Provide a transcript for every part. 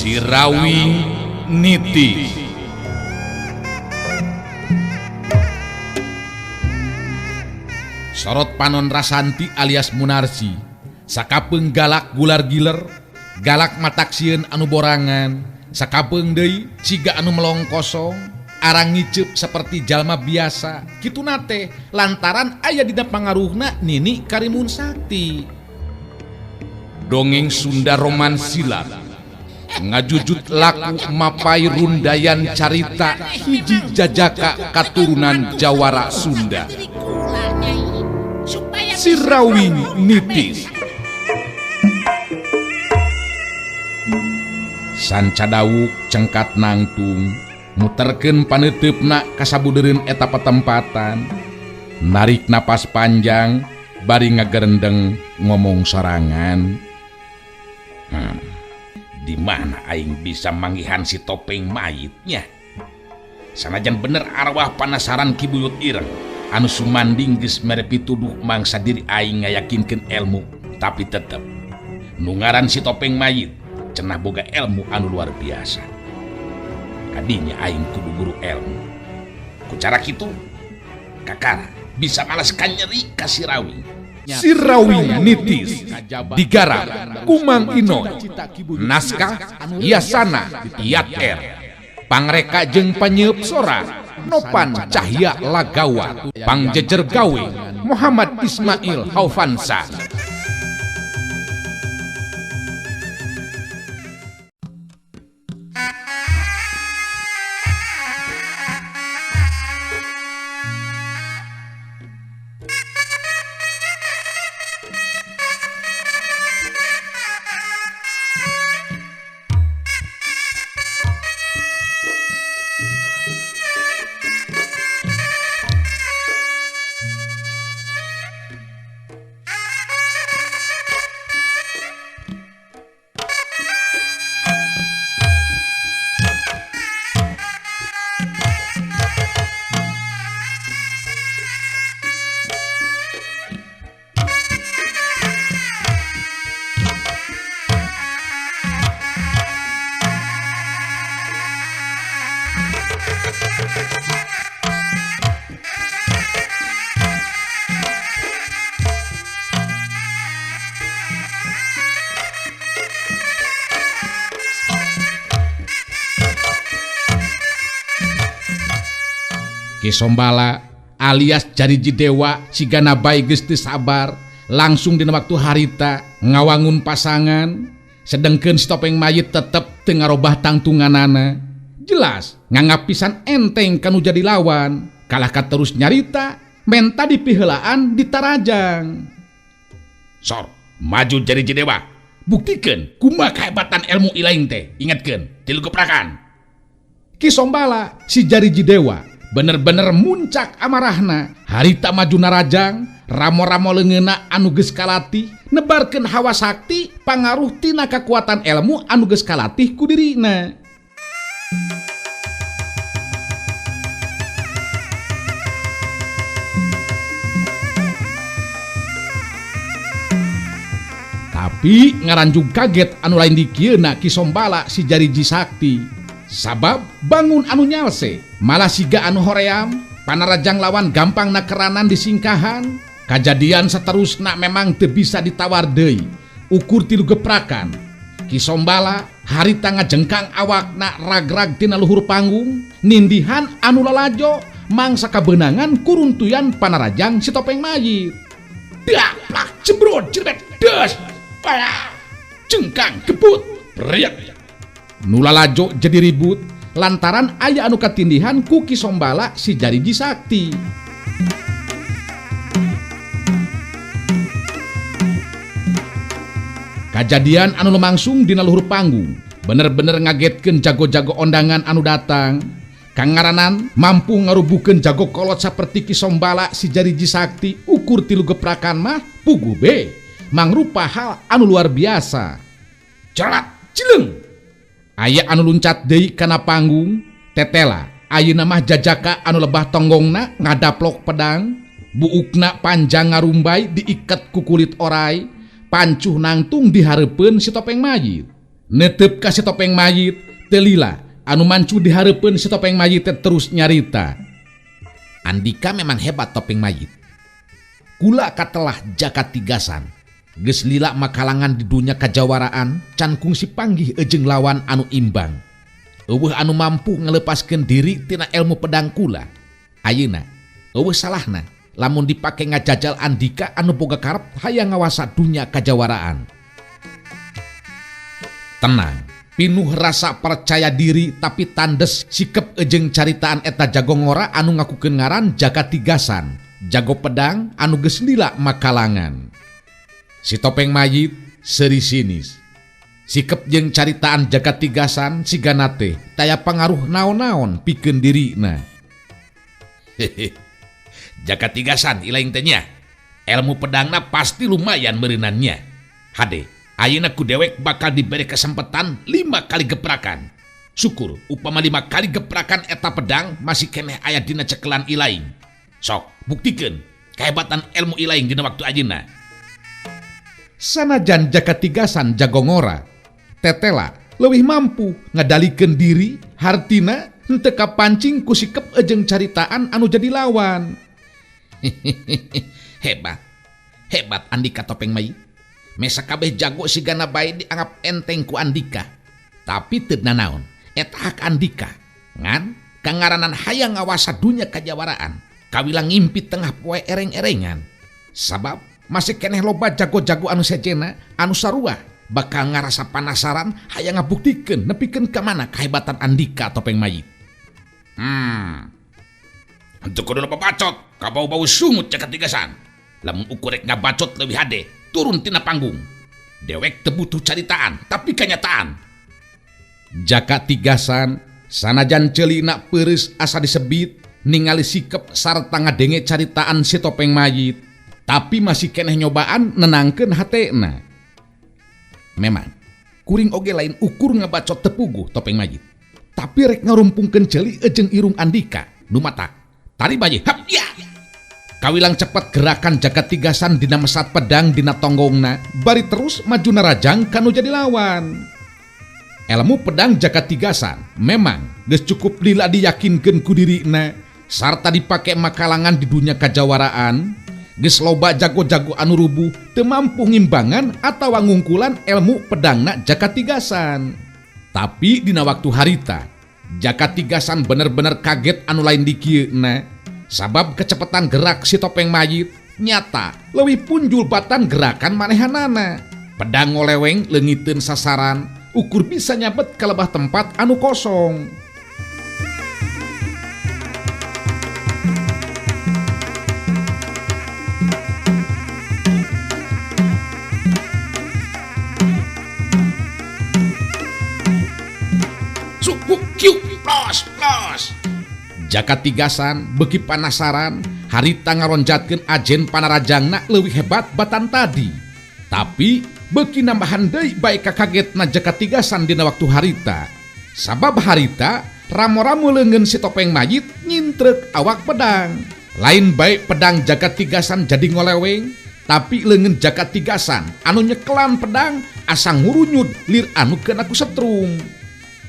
Sirawing Niti. Sorot panon Rasanti alias Munarsi sakapeung galak gular giler, galak matak sieun anu borangan, sakapeung deui siga anu melong kosong, arang ngiceup seperti jalma biasa. Kituna teh lantaran aya dina pangaruhna Nini Karimun Sakti. Dongeng Sunda Roman Silat ngajujut laku mapai rundayan carita hiji jajaka katurunan Jawara Sunda. Sirawing Nitis. Sanca dawuk cengkat nangtung muterkeun paneuteup kasabudereun eta patempatan, narik napas panjang bari ngagerendeng ngomong sorangan. Di mana aing bisa manggihan si topeng mayitnya? Sanajan bener arwah panasaran Ki Buyut Ireng anu sumanding geus mere pituduh mangsa diri aing ngayakinkeun ilmu, tapi tetep nu ngaran si topeng mayit cenah boga ilmu anu luar biasa. Kadinya aing kudu guru ilmu. Ku cara kitu kakara bisa malas kanyeri ka Sirawing. Sirawing Nitis digarap Kumang Inoy, naskah Yasana Yat R, pangreka jeung panyeup sora Nopan Cahya Lagawa, pangjejer gawe Muhammad Ismail Haufansa. Ki Sombala alias Jariji Dewa sigana bae geus teu sabar langsung dina waktu harita ngawangun pasangan, sedengkeun si topeng mayit tetep teu ngarobah tangtunganana. Jelas nganggap pisan enteng kanu jadi lawan, kalah ka terus nyarita menta dipiheulaan ditarajang. Sor, maju Jariji Dewa, buktikeun kumaha kehebatan ilmu ilaing teh. Ingatkeun tilu geprakan. Ki Sombala si Jariji Dewa bener-bener muncak amarahna. Harita maju narajang, ramo-ramo leungeunna anu geus kalatih nebarkeun hawa sakti pangaruh tina kakuatan ilmu anu geus kalatih ku dirina. Tapi ngaranjug kaget anu lain dikieuna Ki Sombala si Jariji Sakti. Sabab bangun anu nyalse malah siga anu hoream, panarajang lawan gampang nakeranan disingkahan. Kajadian seterusna memang teu bisa ditawar deui, ukur tilu geprakan. Ki Sombala harita ngajengkang awakna ragrag tina luhur panggung, nindihan anu lalajo mangsa kabeunangan kuruntuyan panarajang si topeng mayit. Dak plak jembrot jerbet des paya jengkang kebut riak. Nu lalajo jadi ribut lantaran aya anu katindihan ku Ki Sombala si Jariji Sakti. Kajadian anu lumangsung dina luhur panggung bener-bener ngagetkeun jago-jago ondangan anu datang. Kangaranan mampu ngarubuhkeun jago kolot saperti Ki Sombala si Jariji Sakti ukur tilu geprakan mah puguh be mangrupa hal anu luar biasa. Cerat cileng aya anu luncat deui kana panggung, tetela ayeuna mah jajaka anu lebah tonggongna ngadaplok pedang, buukna panjang ngarumbai diiket ku kulit orai, pancuh nangtung dihareupeun si topeng mayit. Netep ka si topeng mayit teu lila anu mancu dihareupeun si topeng mayit teh terus nyarita. Andika memang hebat topeng mayit. Kula katelah Jaka Tigasan. Geus lila makalangan di dunya kajawaraan can kungsi panggih ejeng lawan anu imbang. Eueuh anu mampu ngalepaskeun diri tina ilmu pedang kula. Ayeuna eueuh salahna lamun dipake ngajajal Andika anu boga karep hayang ngawasa dunya kajawaraan. Tenang, pinuh rasa percaya diri tapi tandes sikep ejeng caritaan eta jago ngora anu ngakukeun ngaran Jaka Tigasan, jago pedang anu geus lila makalangan. Si topeng mayit seuri sinis. Sikep jeung caritaan Jaka Tigasan sigana teh taya pangaruh naon-naon pikeun dirina. Hehe. Jaka Tigasan ilaing teh nya. Ilmu pedangna pasti lumayan meureunannya. Hade, ayeuna ku dewek bakal diberi kesempatan 5 kali geprakan. Syukur upama 5 kali geprakan eta pedang masih keneh aya dina cekelan ilaing. Sok, buktikeun kehebatan ilmu ilaing dina waktu ayeuna. Sanajan Jaka Tigasan jago ngora, tetela leuwih mampu ngadalikeun diri, hartina henteu kapancing ku sikep ejeng caritaan anu jadi lawan. Hebat, hebat Andika topeng mayit. Mesa kabeh jago sigana bae dianggap enteng ku Andika. Tapi teu nanaon, eta hak Andika. Ngan kangaranan hayang ngawasa dunya kajawaraan, kawila ngimpi tengah poe ereng-erengan. Sabab masih keneh loba jago-jago anu sejena, anu sarua bakal ngarasa panasaran hayang ngabuktikeun nepikeun ka mana kehebatan Andika topeng mayit. Henteu kudu bacot, kabau-bau sungut Jaka Tigasan. Lamun ukur rek ngabacot leuwih hade, turun tina panggung. Dewek teu butuh caritaan, tapi kanyataan. Jaka Tigasan sanajan ceulina peureus asa disebit ningali sikep sarta ngadenge caritaan si topeng mayit, tapi masih keneh nyobaan nenangkeun hatena. Memang kuring oge lain ukur ngabacot tepuguh topeng mayit, tapi rek ngarumpungkeun ceuli ejeng irung Andika nu matak tari bayi hap ya. Kawilang cepet gerakan Jaka Tigasan dina mesat pedang dina tonggongna bari terus maju narajang kanu jadi lawan. Ilmu pedang Jaka Tigasan memang geus cukup lila diyakinkeun ku dirina sarta dipake makalangan di dunia kajawaraan. Geus loba jago-jago anu rubuh teu mampu ngimbangan atawa ngungkulan ilmu pedangna Jaka Tigasan. Tapi dina waktu harita Jaka Tigasan bener-bener kaget anu lain dikieuna. Sabab kecepatan gerak si topeng mayit nyata leuwih punjul batan gerakan manehanana. Pedang ngoleweng leungiteun sasaran ukur bisa nyabet ka lebah tempat anu kosong. Jaka Tigasan beuki panasaran harita ngaronjatkeun ajen panarajangna leuwih hebat batan tadi. Tapi beuki nambahan deui bae kakagetna Jaka Tigasan dina waktu harita. Sabab harita ramo-ramo leungeun si topeng mayit nyintreuk awak pedang. Lain bae pedang Jaka Tigasan jadi ngoleweng, tapi leungeun Jaka Tigasan anu nyekelan pedang asa ngurunyud lir anu keuna ku setrum.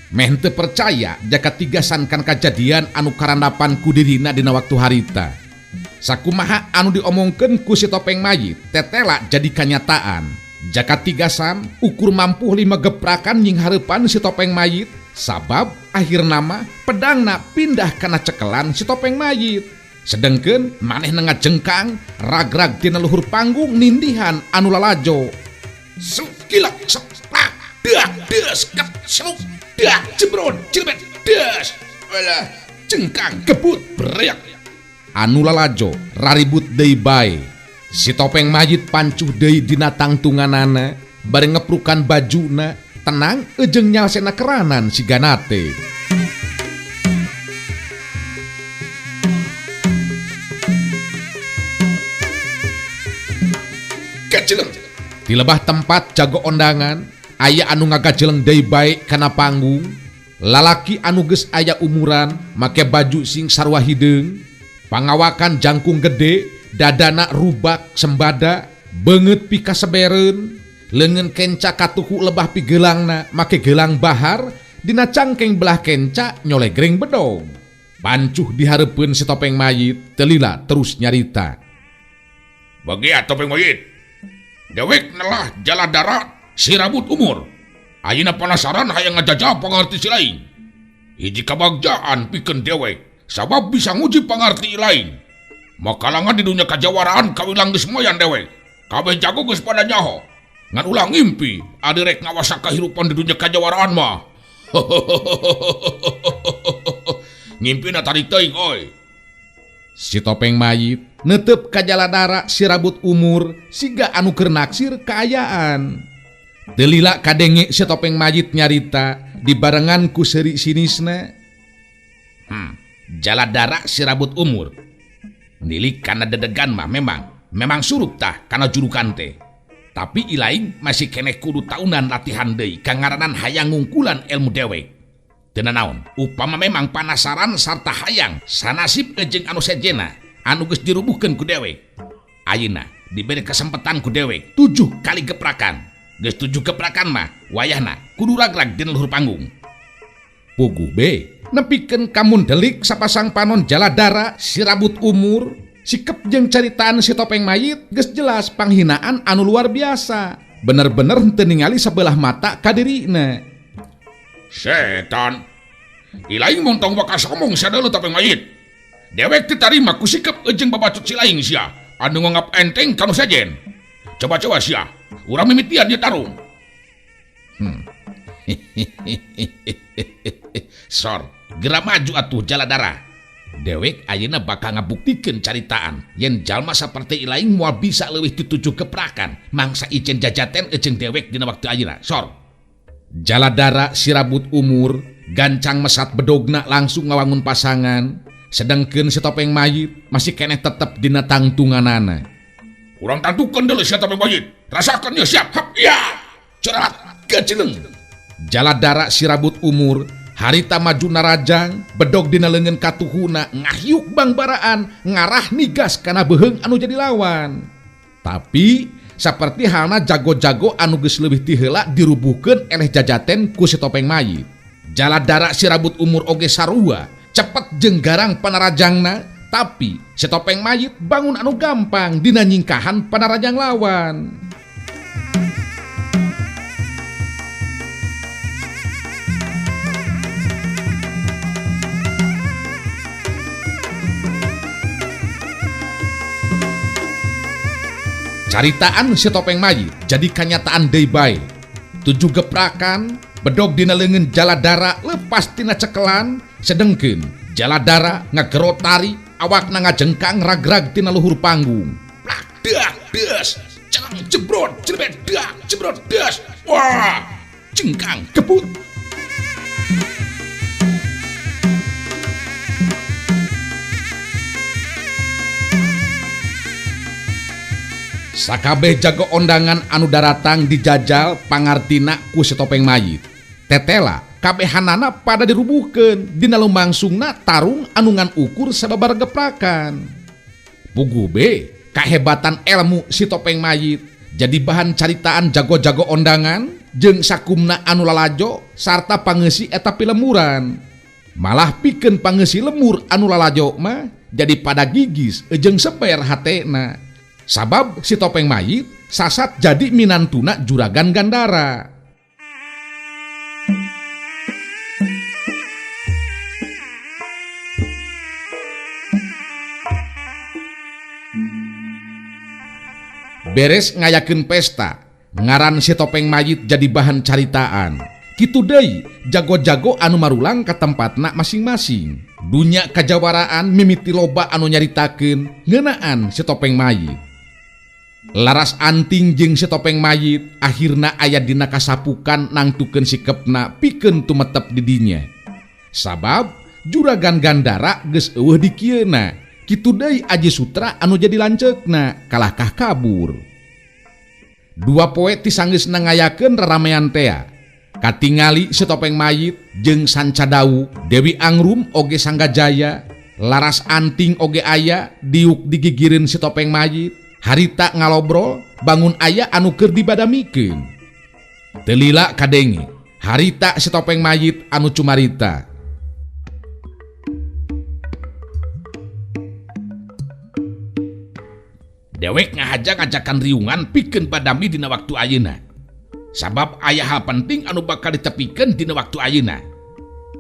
Meh teu percaya Jaka Tigasan kan kajadian anu karandapan ku dirina dina waktu harita. Sakumaha anu diomongkeun ku si topeng mayit tetela jadi kanyataan. Jaka Tigasan ukur mampu 5 geprakan nying hareupan si topeng mayit, sabab akhirna mah pedangna pindah kana cekelan si topeng mayit. Sedengkeun manehna ngajengkang ragrag tina luhur panggung nindihan anu lalajo. Sukilak sepak dak des kep seluk dak jebron cilbet des alah jengkang kebut bereak. Anu lalajo raribut deui bae. Si topeng mayit pancuh deui dina tangtunganana bari ngeprukan bajuna tenang ejeng nyalsena keranan siganate. Gajeleng. Di lebah tempat jago ondangan aya anu ngagajeleng deui bae kana panggung. Lalaki anu geus aya umuran make baju sing sarua hideung, pangawakan jangkung gede, dadana rubak sembada, beungeut pikasebereun, Leungeun kenca katuhu lebah pigelangna make gelang bahar dina cangkeng belah kenca nyolegreng bedog. Pancuh dihareupeun si topeng mayit telila terus nyarita. Bagia topeng mayit. Dewek nelah Jaladara si rabut umur. Ayeuna penasaran hayang ngajajah pangarti si lain. Hiji kabagjaan pikeun dewek sabab bisa nguji pangarti lain. Makalangan di dunia kajawaraan kawilang geus moyan dewek. Kabeh jago geus pada nyaho. Ngan ulah ngimpi adi rek ngawasa kahirupan di dunia kajawaraan mah. Ngimpina tarik teuing oi. Si topeng mayit netep ka Jaladara si rabut umur siga anu keur naksir kaayaan. Teu lila kadenge si topeng mayit nyarita dibarengan ku seuri sinisna. Jaladara si rabut umur. Nilik kana dedegan mah memang surup tah kana jurukan teh. Tapi ilaing masih keneh kudu taunan latihan deui kangaranan hayang ngungkulan ilmu dewek. Teu nanaon, upama memang panasaran sarta hayang sanasib jeung anu sejena anu geus dirubuhkeun ku dewek. Ayeuna diberi kesempatan ku dewek 7 kali geprakan. Geus 7 geprakan mah wayahna kudu ragrag dina luhur panggung. Puguh be nepikeun kamun delik sapasang panon Jaladara si rabut umur. Sikep jeung caritaan si topeng mayit geus jelas panghinaan anu luar biasa. Bener-bener henteu ningali sebelah mata ka dirina. Setan. Ilaing montong bakal somong sadeuleu topeng mayit. Dewek teu tarima ku sikep jeung babacut si laing sia anu nganggap enteng ka nu sejen. Coba-coba sia, urang mimitian ieu tarung. Sor, geura maju atuh Jaladara. Dewek ayeuna bakal ngabuktikeun caritaan yen jalma saperti ilaing moal bisa leuwih ti 7 geprakan mangsa ijen jajaten jeung dewek dina waktu ayeuna. Sor. Jaladara si rabut umur gancang mesat bedogna langsung ngawangun pasangan, sedengkeun si topeng mayit masih keneh tetep dina tangtunganana. Urang tangtukeun deuleu si topeng mayit. Rasakeun ye siap. Hap ya. Cerat gejleng. Jaladara si rabut umur harita maju narajang, bedog dina leungeun katuhuna ngahiuk bangbaraan, ngarah nigas kana beuheung anu jadi lawan. Tapi saperti halna jago-jago anu geus leuwih ti heula dirubuhkeun eleh jajaten ku si topeng mayit. Jaladara si rabut umur oge sarua, cepet jeung garang panarajangna, tapi si topeng mayit bangun anu gampang dina nyingkahan panarajang lawan. Caritaan si topeng mayit jadi kanyataan deui bae. 7 geprakan, bedog dina leungeun Jaladara lepas tina cekelan, sedengkeun Jaladara ngagerotari awakna ngajengkang ragrag tina luhur panggung. Plak dak des, cerang jebrot, jerbet dak jebrot des. Wah, jengkang kebut. Sakabeh jago ondangan anu daratang dijajal pangartina ku si topeng mayit. Tetela kabehanana pada dirubuhkeun dina lumangsungna tarung anu ngan ukur sababar geprakan. Puguh be kahebatan ilmu si topeng mayit jadi bahan caritaan jago-jago ondangan jeung sakumna anu lalajo sarta pangeusi eta pilemuran. Malah pikeun pangeusi lemur anu lalajo mah jadi pada gigis jeung seper hatena. Sabab si topeng mayit sasat jadi minantuna juragan Gandara. Beres ngayakeun pesta, ngaran si topeng mayit jadi bahan caritaan. Kitu deui jago-jago anu marulang ka tempatna masing-masing. Dunya kajawaraan mimiti loba anu nyaritakeun ngeunaan si topeng mayit. Laras anting jeung si topeng mayit akhirna aya dina kasapukan nangtukeun sikepna pikeun tumetep di dinya. Sabab juragan Gandara geus eueuh di kieuna. Kitu deui Aji Sutra anu jadi lanceukna kalahkah kabur. 2 poe ti sanggeusna ngayakeun raramean tea. Katingali si topeng mayit jeung Sanca Dawu, Dewi Angrum oge Sanggajaya, Laras anting oge aya diuk digigireun si topeng mayit. Harita ngalobrol bangun aya anu keur dibadamikeun. Teu lila kadenge harita si topeng mayit anu cumarita. Dewek ngahaja ngajakan riungan pikeun badami dina waktu ayeuna. Sabab aya hal penting anu bakal ditepikeun dina waktu ayeuna.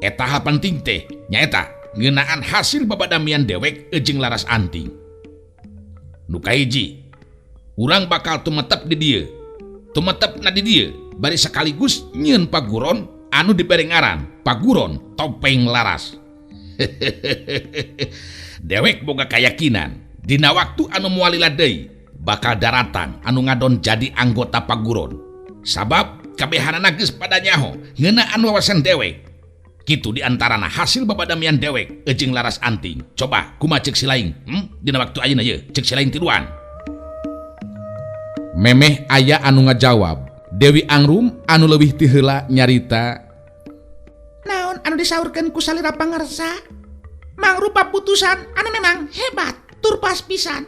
Eta hal penting teh nyaeta ngeunaan hasil babadamian dewek jeung Laras Anting. Nu kahiji, urang bakal tumetep di dieu. Tumetepna di dieu bari sekaligus nyieun paguron anu dibere ngaran Paguron Topeng Laras. Dewek boga kayakinan dina waktu anu moal lila deui bakal daratang anu ngadon jadi anggota paguron. Sabab kabehanana geus pada nyaho ngeunaan wawasan dewek. Kitu diantarana hasil babadamian dewek jeung Laras Anting. Coba kumaha ceuk si laing? Dina waktu ayeuna ye ceuk si laing tiluan. Memeh aya anu ngajawab, Dewi Angrum anu leuwih ti heula nyarita. Naon anu disaurkeun ku salira pangersa? Mangrupa putusan anu memang hebat tur pas pisan.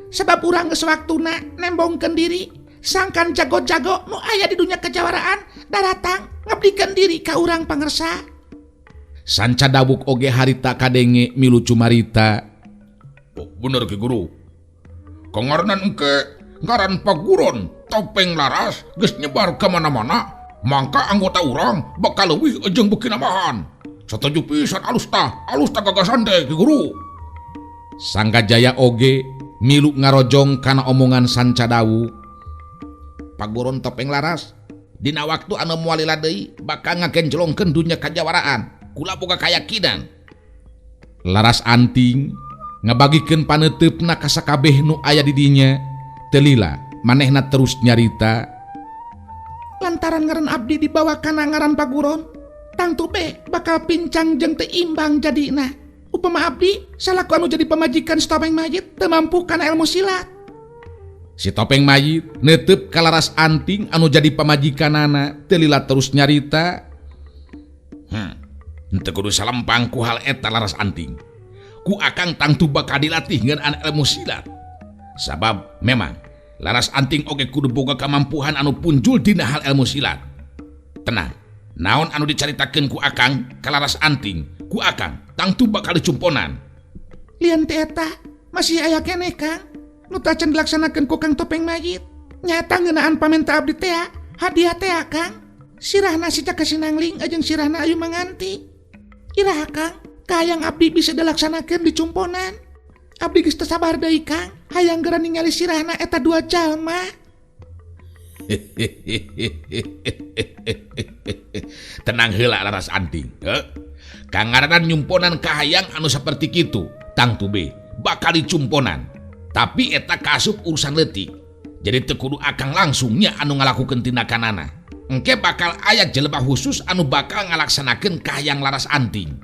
Sebab urang geus waktuna nembongkeun diri sangkan jago-jago nu aya di dunya kejawaraan daratang ngabdikeun diri ka urang pangersa. Sanca dawuk oge harita kadenge milu cumarita. Oh, bener Ki Guru. Kangaranan engke ngaran Paguron Topeng Laras geus nyebar ka mana-mana, mangka anggota urang bakal leuwih jeung beuki nambahan. Satuju pisan alus tah, alus tah gagasan teh Ki Guru. Sanggajaya oge milu ngarojong kana omongan Sanca Dawuk. Paguron Topeng Laras dina waktu anu moal lila deui bakal ngagenjlongkeun dunya kajawaraan. Kula boga kayakinan. Laras Anting ngabagikeun paneuteup-na ka sakabeh nu aya di dinya. Teu lila manehna terus nyarita. Lantaran ngaran abdi dibawa kana ngaran Paguron, tangtu be bakal pincang jeung teu imbang jadina. Upama abdi salaku anu jadi pamajikan si topeng mayit teu mampu kana ilmu silat. Si topeng mayit neuteub ka Laras Anting anu jadi pamajikanana. Teu lila terus nyarita. Henteu kudu salempang ku hal eta Laras Anting. Ku akang tangtu bakal dilatih ngeunaan ilmu silat. Sabab memang Laras Anting oge kudu boga kamampuhan anu punjul dina hal ilmu silat. Tenang, naon anu dicaritakeun ku akang ka Laras Anting, ku akang tangtu bakal dicumponan. Lian teh eta masih aya keneh Kang, nu tacan dilaksanakeun ku Kang Topeng Mayit. Nyata ngeunaan pamenta abdi teh hadiah teh Kang. Sirahna si Caka Sinangling jeung sirahna Ayu Manganti. Iraha Kang, kahayang abdi bisa dilaksanakeun di cumponan. Abdi geus teu sabar deui Kang, hayang geura ningali sirahna eta dua jalma. Tenang heula Laras Anting. Heuh. Kangaranan nyumponan kahayang anu saperti kitu, tangtu be bakal dicumponan. Tapi eta kaasup urusan leutik. Jadi teu kudu akang langsungnya anu ngalakukeun tindakanana. Engke bakal aya jelema khusus anu bakal ngalaksanakeun kahayang Laras Anting.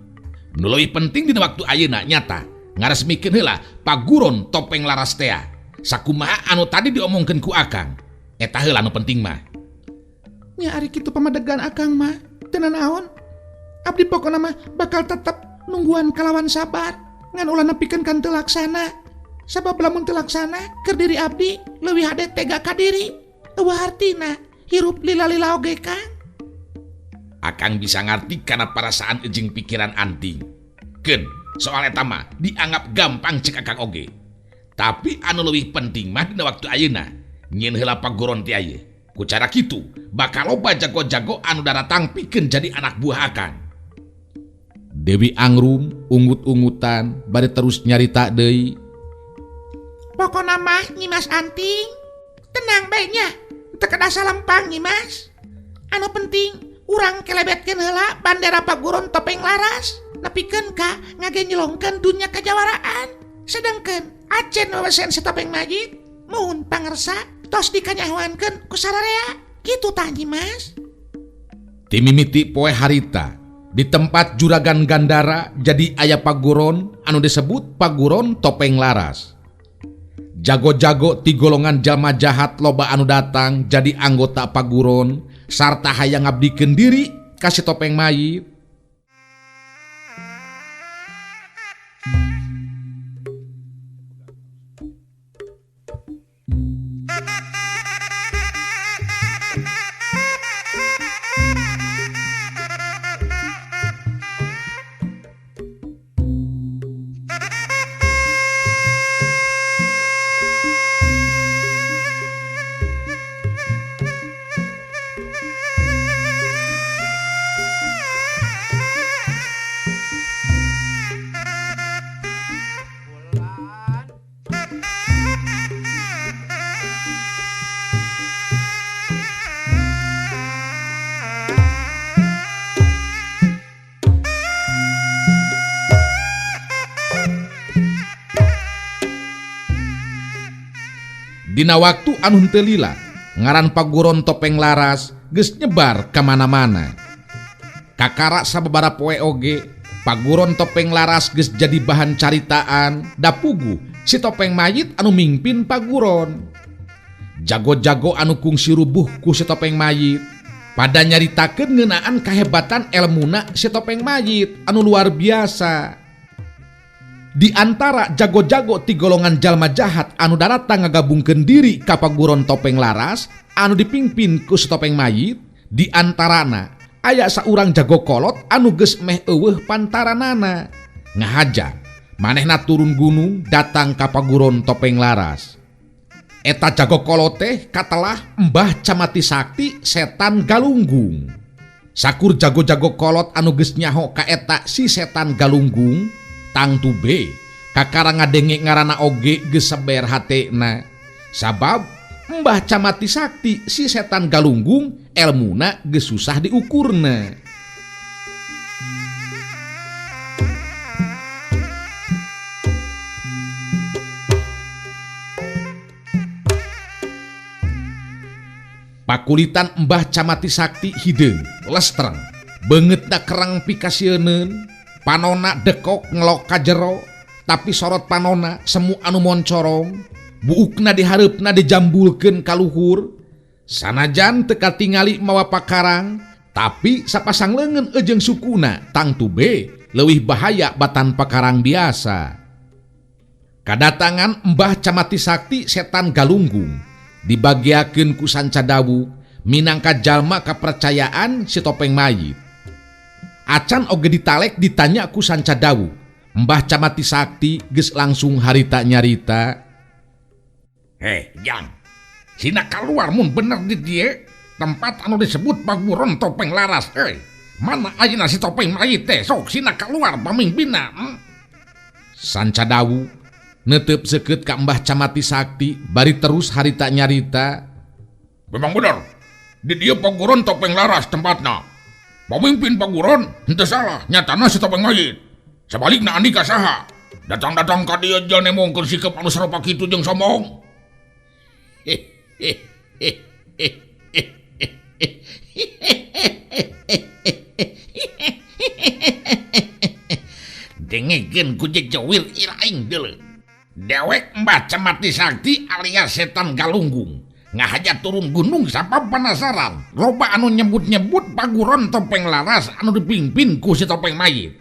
Nu leuwih penting dina waktu ayeuna nyata ngaresmikeun heula Paguron Topeng Laras tea. Sakumaha anu tadi diomongkeun ku akang. Eta heula anu penting mah. Nya ari kitu pamadegan akang mah, teu nanaon. Abdi pokona mah bakal tetep nungguan kalawan sabar ngan ulah nepikeun kan teu laksana. Sabab lamun teu laksana keur diri abdi leuwih hade tega ka diri. Eueuh hartina hirup lila-lila oge Kang. Akang bisa ngarti kana perasaan jeung pikiran Anting. Keun soal eta mah dianggap gampang cek akang oge. Tapi anu leuwih penting mah dina waktu ayeuna nyieun heula paguron teh aya. Ku cara kitu bakal loba jago-jago anu daratang pikeun jadi anak buah akang. Dewi Angrum ungut-ungutan bari terus nyarita deui. Pokona mah Nyimas Anting, tenang bae nya. Teu kedah salempang Nyimas. Anu penting urang kelebetkeun heula bandera Paguron Topeng Laras nepikeun ka ngagenjlongkeun dunya kajawaraan. Sedengkeun acen wewesen si topeng mayit muhun pangersa tos dikanyahoankeun ku sararea. Kitu tah Nyimas. Timimiti poe harita di tempat Juragan Gandara jadi aya paguron anu disebut Paguron Topeng Laras. Jago-jago ti golongan jalma jahat loba anu datang jadi anggota paguron sarta hayang ngabdikeun diri ka si topeng mayit. Dina waktu anu henteu lila, ngaran Paguron Topeng Laras geus nyebar ka mana-mana. Kakara sababaraha poe oge, Paguron Topeng Laras geus jadi bahan caritaan da puguh si topeng mayit anu mingpin paguron. Jago-jago anu kungsi rubuh ku si topeng mayit pada nyaritakeun ngeunaan kahebatan elmuna si topeng mayit anu luar biasa. Di antara jago-jago ti golongan jalma jahat anu daratang ngagabungkeun diri ka Paguron Topeng Laras anu dipimpin ku si topeng mayit, di antarana aya saurang jago kolot anu geus meh eueuh pantaranana. Ngahaja manehna turun gunung datang ka Paguron Topeng Laras. Eta jago kolot teh katelah Mbah Camati Sakti Setan Galunggung. Sakur jago-jago kolot anu geus nyaho ka eta si Setan Galunggung, tangtu be kakara ngadenge ngaranna oge geus seber hatena. Sabab Mbah Camati Sakti si Setan Galunggung elmuna geus susah diukurna. Pakulitan Mbah Camati Sakti hideung lestreng, beungeutna kereng pikasieuneun, panona dekok ngelok ka jero, tapi sorot panona semu anu moncorong, buukna dihareupna dijambulkeun ka luhur. Sanajan teu katingali mawa pakarang, tapi sapasang leungeun eujeung sukuna tangtu be leuwih bahaya batan pakarang biasa. Kadatangan Mbah Camati Sakti Setan Galunggung dibagiakeun ku Sanca Dawu minangka jalma kapercayaan si topeng mayit. Acan oge ditalek ditanya ku Sanca Dawu, Mbah Camati Sakti geus langsung harita nyarita. Heh, Jang, sina kaluar mun bener di dieu tempat anu disebut Paguron Topeng Laras. Mana ayeuna si topeng mayit teh? Sok sina kaluar pamimpinna. Sanca Dawu netep seukeut ka Mbah Camati Sakti bari terus harita nyarita. Memang bener, di dieu Paguron Topeng Laras tempatna. Pamimpin Paguron henteu salah, nyatana si topeng mayit. Sabalikna andika saha? Datang-datang ka dieu jeung nemongkeun sikep anu sarupa kitu jeung sombong. Dengekeun ku jejewir iraing deuleu. Dewek Mbah Camati Sakti alias Setan Galunggung ngahaja turun gunung sabab penasaran loba anu nyebut-nyebut Paguron Topeng Laras anu dipimpin ku si topeng mayit.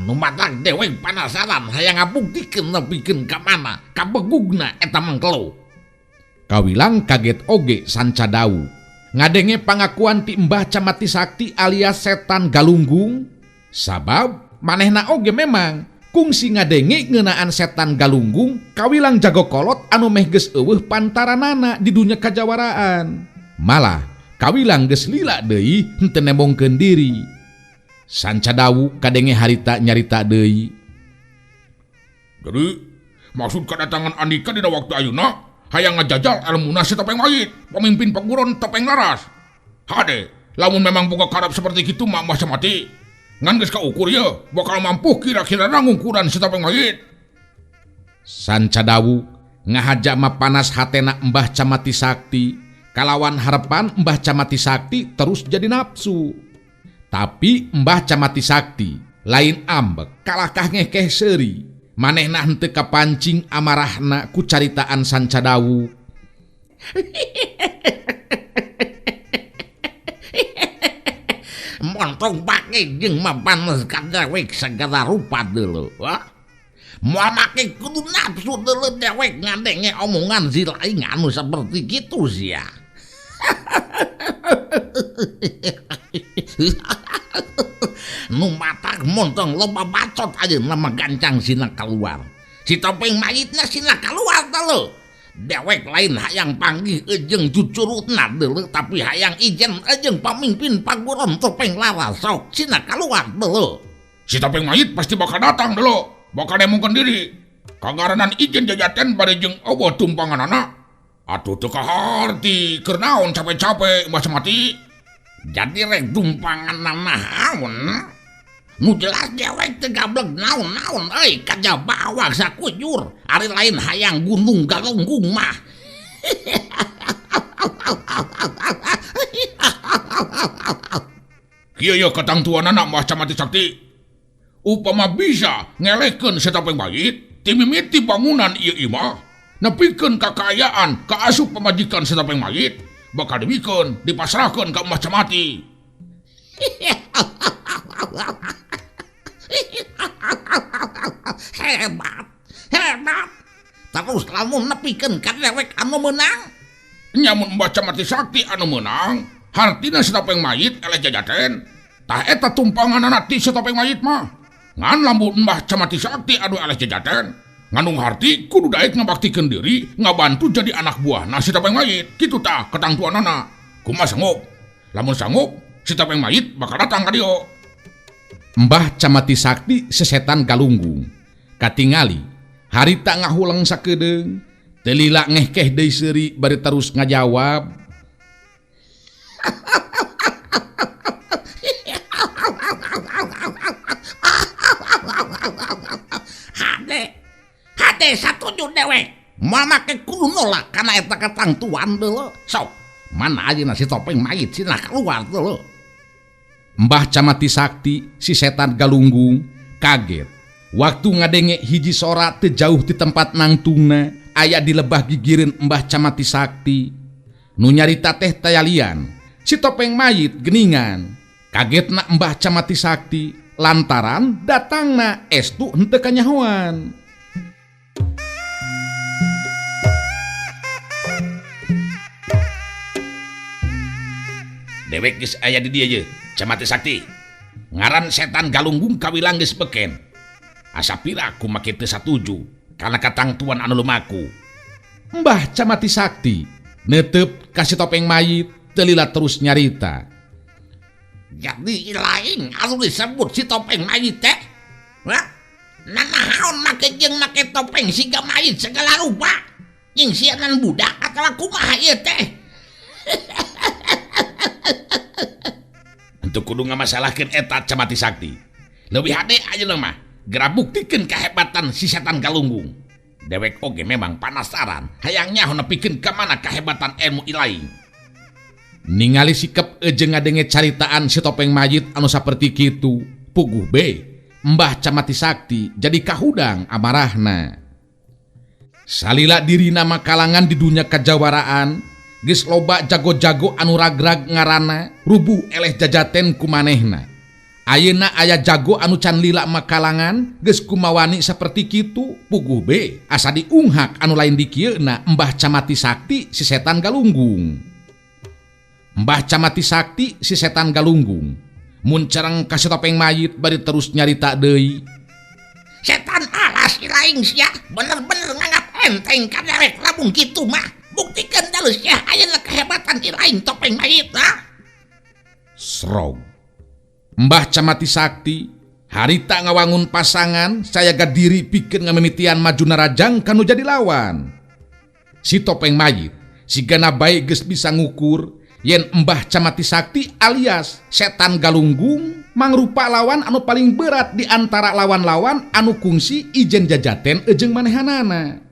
Nu matak dewek penasaran hayang ngabuktikeun nepikeun ka mana kabegugna eta mangkelo. Kawilang kaget oge Sanca Dawu ngadenge pangakuan ti Mbah Camati Sakti alias Setan Galunggung. Sabab manehna oge memang kungsi ngadenge ngeunaan Setan Galunggung kawilang jago kolot anu meh geus eueuh pantaranana di dunya kajawaraan. Malah kawilang geus lila deui henteu nembongkeun diri. Sanca Dawu kadenge harita nyarita deui. Jadi maksud kedatangan andika dina waktu ayeuna hayang ngajajal elmuna si topeng mayit, pemimpin Paguron Topeng Laras. Hade, lamun memang boga karep seperti kitu mah Mbah Camati. Ngan geus kaukur ye, bakal mampu kira-kira ngungkuran si topeng mayit. Sanca Dawu ngahaja mah panas hatena Mbah Camati Sakti, kalawan harapan Mbah Camati Sakti terus jadi nafsu. Tapi Mbah Camati Sakti lain ambek kalakah ngekeh seuri. Manehna henteu kapancing amarahna ku caritaan Sanca Dawu. Montong pake jeung mapanes ka dewek sagala rupa deuleu. Moal make kudu nafsu deuleu dewek ngadenge omongan si lain anu seperti kitu sia. Nu matak montong loba bacot ayeuna mah gancang sina kaluar. Si topeng mayitna sina kaluar deuleu. Dewek lain hayang panggih ejeng cucurutna deuleu tapi hayang ijen ejeng pamimpin Paguron Topeng Laras. Sok sina kaluar deuleu. Si topeng mayit pasti bakal datang deuleu, bakal nemongkeun diri. Kangaranan ijen jajaten bari jeung eueuh tumpanganana. Atuh teu kaharti keur naon capek-capek Mbah Camati. Jadi rek tumpanganana naon? Nu jelas dewek teu gablek naon-naon euy kajaba awak sakujur ari lain hayang gunung galunggung mah. Kieu ye katangtuanana Mbah Camati Sakti. Upama bisa ngelehkeun si topeng mayit ti mimiti bangunan ieu imah nepikeun kakayaan ka asup pamajikan si topeng mayit bakal dibikeun dipasrahkeun ka Mbah Camati. Hebat, hebat. Terus lamun nepikeun ka dewek anu meunang? Nya mun Mbah Camati Sakti anu meunang, hartina si topeng mayit eleh jajaten. Tah eta tumpanganana ti si topeng mayit mah. Ngan lamun Mbah Camati Sakti anu eleh jajaten, ngandung harti kudu daek ngabaktikeun diri, ngabantu jadi anak buahna si topeng mayit. Kitu tah katangtuanana. Kumaha sanggup? Lamun sanggup, si topeng mayit bakal datang ka dieu. Mbah Camati Sakti sesetan galunggung. Katingali harita ngahuleng sakedeung, teu lila ngehkeh deui seuri bari terus ngajawab. Hade, hade satuju dewek. Moal make kudu nolak kana eta katangtuan deuleu. Sok, mana ayeuna si topeng mayit cenah keluar deuleu. Mbah Camati Sakti si setan galunggung kaget waktu ngadenge hiji sora teu jauh ti tempat nangtungna aya di lebah gigireun Mbah Camati Sakti. Nu nyarita teh tayalian si topeng mayit geningan. Kagetna Mbah Camati Sakti lantaran datangna estu henteu kanyahoan. Dewek geus aya di dieu ye, Camati Sakti. Ngaran setan galunggung kawilang geus beken. Asa pira ku make teu satuju kana katangtuan anu lumaku. Mbah Camati Sakti netep ka si topeng mayit teu lila terus nyarita. Jadi lain anu disebut si topeng mayit teh. Hah? Nanaon make jeung make topeng siga mayit segala rupa. Jeung sianan budak atawa kumaha ieu teh? Henteu kudu ngamasalahkeun eta Camati Sakti. Leuwih hade ayeuna mah geura buktikeun kahebatan si setan galunggung. Dewek oge memang panasaran hayang nyaho nepikeun ka mana kahebatan ilmu ilaing. Ningali sikep jeung ngadenge caritaan si topeng mayit anu saperti kitu, puguh be Mbah Camati Sakti jadi kahudang amarahna. Salila dirina makalangan di dunya kajawaraan, geus loba jago-jago anu ragrag ngaranna rubuh eleh jajaten ku manehna. Ayeuna aya jago anu can lila makalangan geus kumawani saperti kitu, puguh be asa diunghak anu lain dikieuna Mbah Camati Sakti si setan galunggung. Mbah Camati Sakti si setan galunggung mun cereng ka si topeng mayit bari terus nyarita deui. Setan alas ilaing sia bener-bener nganggap enteng ka dewek lamun kitu mah. Buktikeun deuleu sia ayeuna kehebatan ilaing topeng mayit ha. Srog. Mbah Camati Sakti harita ngawangun pasangan sayaga diri pikeun ngamimitian maju narajang kanu jadi lawan. Si topeng mayit sigana bae geus bisa ngukur yen Mbah Camati Sakti alias setan galunggung mangrupa lawan anu paling berat di antara lawan-lawan anu kungsi ijen jajaten jeung manehanana.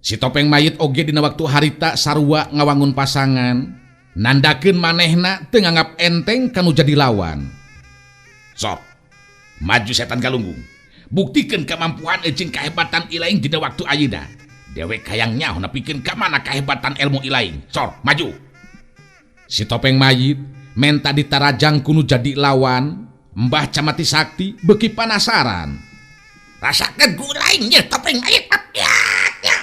Si topeng mayit oge dina waktu harita sarua ngawangun pasangan nandakeun manehna teu nganggap enteng kanu jadi lawan. Sok, maju setan galunggung. Buktikeun kemampuan jeung kahebatan ilaing dina waktu ayeuna. Dewek hayang nyaho nepikeun ka mana kahebatan ilmu ilaing. Sok, maju. Si topeng mayit menta ditarajang kunu jadi lawan. Mbah Camati Sakti beuki panasaran. Rasakeun ku lain ye topeng mayit. Ya, ya.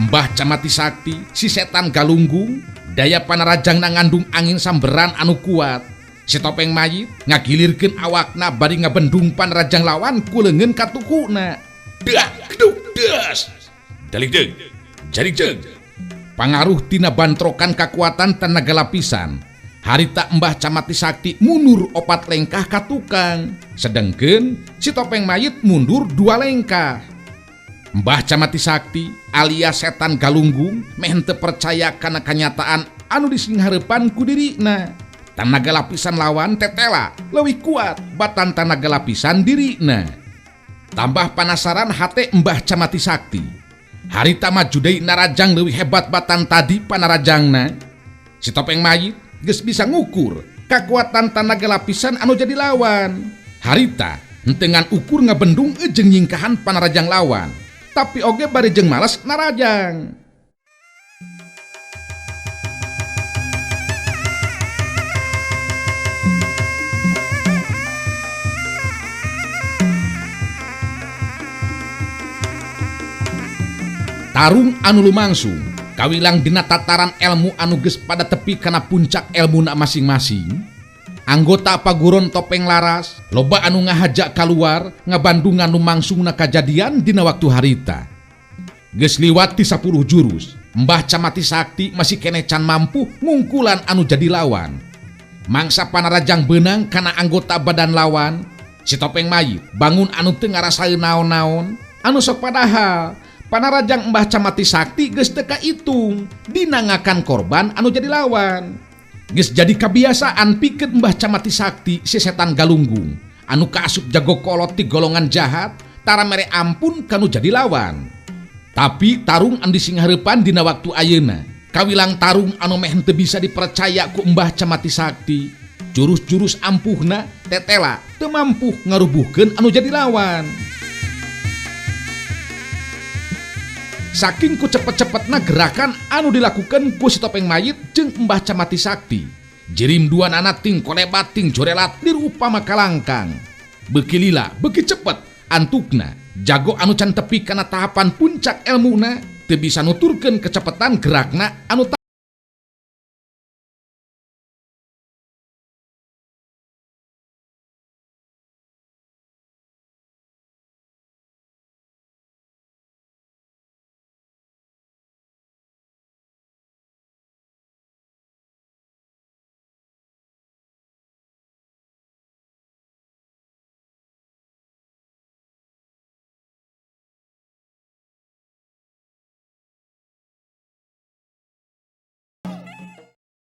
Mbah Camati Sakti si setan galunggung daya panarajangna ngandung angin samberan anu kuat. Si topeng mayit ngagilirkeun awakna bari ngabendung panarajang lawan ku leungeun katukuna. Dak duk das. Dalik deung. Jarik deung. Pangaruh tina bantrokan kakuatan tenaga lapisan. Harita Mbah Camati Sakti mundur 4 lengkah ka tukang. Sedengkeun si topeng mayit mundur 2 lengkah. Mbah Camati Sakti alias setan galunggung meh henteu percaya kana kanyataan anu disinghareupan ku dirina. Tanaga lapisan lawan tetela leuwih kuat batan tanaga lapisan dirina. Tambah panasaran hate Mbah Camati Sakti. Harita maju deui narajang leuwih hebat batan tadi panarajangna. Si topeng mayit geus bisa ngukur kakuatan tanaga lapisan anu jadi lawan. Harita henteu ngan ukur ngabendung jeung nyingkahan panarajang lawan, tapi oge bari jeung males narajang. Tarung anu lumangsung kawilang dina tataran elmu anu geus pada tepi kana puncak elmuna masing-masing. Anggota paguron topeng laras loba anu ngahaja kaluar ngabandungan lumangsungna kajadian dina waktu harita. Geus liwat ti 10 jurus, Mbah Camati Sakti masih keneh can mampu ngungkulan anu jadi lawan. Mangsa panarajang beunang kana anggota badan lawan, si topeng mayit bangun anu teu ngarasaeun naon-naon, anu sok padahal panarajang Mbah Camati Sakti geus teu kaitung dinangakan korban anu jadi lawan. Geus jadi kabiasaan pikeun Mbah Camati Sakti si setan galunggung anu kaasup jago kolot ti golongan jahat tara mere ampun kanu jadi lawan. Tapi tarung anu disinghareupan dina waktu ayeuna kawilang tarung anu meh henteu bisa dipercaya ku Mbah Camati Sakti. Jurus-jurus ampuhna tetela teu mampu ngarubuhkeun anu jadi lawan. Saking ku cepet-cepetna gerakan anu dilakukan ku si topeng mayit jeung Mbah Camati Sakti. Jirim dua nana ting kolebat ting jorelat lir upama kalangkang. Beuki lila, beuki cepet antukna. Jago anu can tepi kana tahapan puncak elmuna teu bisa nuturkeun kecepatan gerakna anu